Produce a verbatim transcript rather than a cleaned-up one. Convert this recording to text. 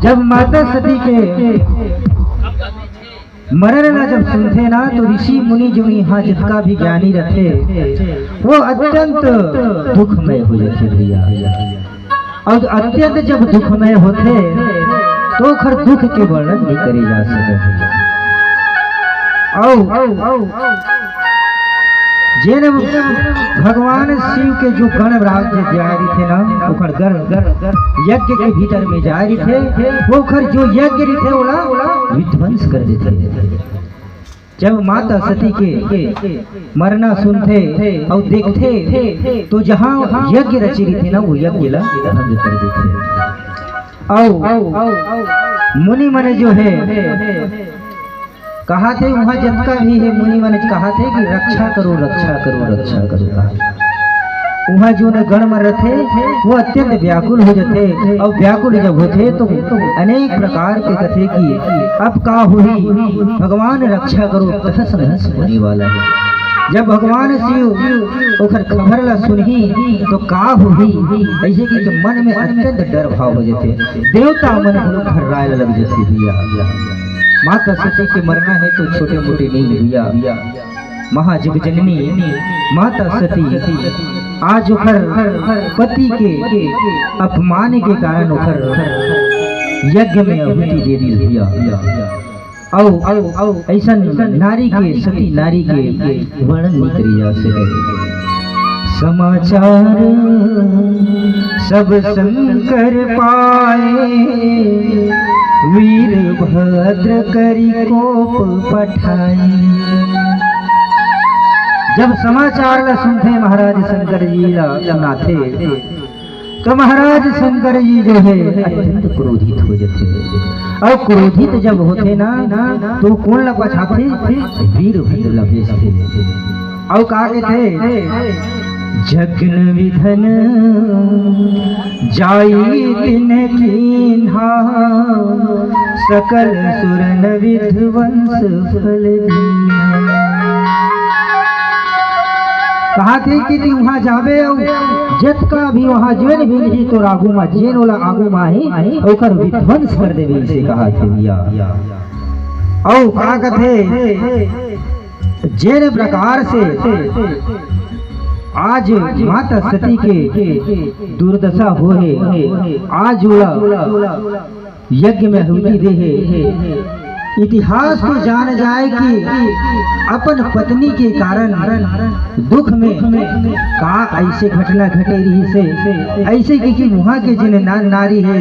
जब माता सती के मरण ला जब सुनथे ना, तो ऋषि मुनि जो यहाँ जितना भी ज्ञानी रहथे, वो अत्यंत दुखमय हो जाथे भैया। और अत्यंत जब दुखमय होथे, तो ओखर दुख के वर्णन नहीं करे जा सके। और जेन भगवान शिव के जो गण राज जाय रहिथे ना, ओखर गण यज्ञ के भीतर में जाय रहिथे, ओखर जो यज्ञ रहिथे, ओला विध्वंस कर देथे। जब माता सती के मरना सुनथे अउ देखथे, तो जहाँ यज्ञ रचे रहिथे ना, वो यज्ञ ला भंग कर देथे। अउ मुनि मन जो हे, कहाथे, वहाँ जतका भी हे मुनि मन कहाथे कि रक्षा करो, रक्षा करो, रक्षा करो। वहाँ जो न गण मन रथे, वो अत्यंत व्याकुल हो जाथे, और व्याकुल जब होथे तो अनेक प्रकार के कथे कि अब का होही, भगवान रक्षा करो, तहस नहस होने वाला है। जब भगवान शिव ओकर खबर ला सुनही तो का होही, ऐसे कि मन में अत्यंत डर भाव हो जाथे। देवता मन घलो थर्राए लग जाथे भैया। माता सती के मरना है तो छोटे मोटे नहीं भैया। महाजग जननी माता सती आज ओकर पति के अपमान के कारण ओकर यज्ञ में आहुति दे दी भैया। अउ अइसन नारी के, सती नारी के वर्णन नहीं करी जा सके। समाचार सब शंकर पाए, वीर भद्र करी कोप पठाए। जब समाचार ला सुनथे महाराज शंकर जी ला सुनाथे, तो महाराज शंकर जी जो है अत्यंत क्रोधित हो जाथे। और क्रोधित जब होथे ना, तो कोन ला पछाथे? वीरभद्र ला भेजथे। और का कहथे? जज्ञ न विधन जाई तिन कीन्हा, सकल सुरन विध्वंस फल दीन्हा। कहाथे कि तू वहां जाबे अउ जतका भी वहां जेन भी रही तोर आगू मा, जेन ओला आगू मा आही, ओकर विध्वंस कर देबे, इसे कहाथे भैया। अउ का कथे, जेन प्रकार से आज माता सती के दुर्दशा होहे, आज ओला यज्ञ में आहुति दे हे। इतिहास तो जान जाए कि अपन पत्नी के कारण दुख में का ऐसे घटना घटे रहिसे, ऐसे कि, कि वहाँ के जिन ना-, नारी हे,